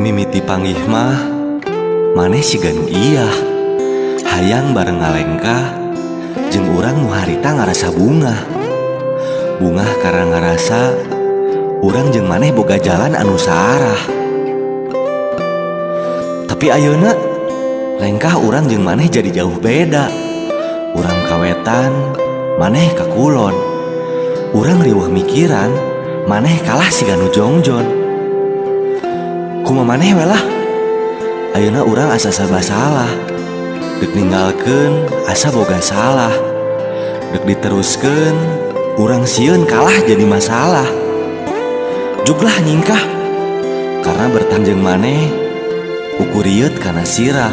Mimiti panggih mah maneh siga nu iyah, hayang bareng ngalengkah jeung urang nu harita ngarasa bungah. Bungah karena ngarasa urang jeung maneh boga jalan anu saarah. Tapi ayeuna lengkah urang jeung maneh jadi jauh beda. Urang ka wetan, maneh ka kulon. Urang riweuh mikiran, maneh kalah siga nu jongjon. Kumaha maneh we lah. Ayeuna urang asa serba salah. Dek ninggalkeun asa boga salah. Dek diteruskeun urang sieun kalah jadi masalah. Juglah nyingkah karena bertahan jeung maneh ukur rieut kana sirah.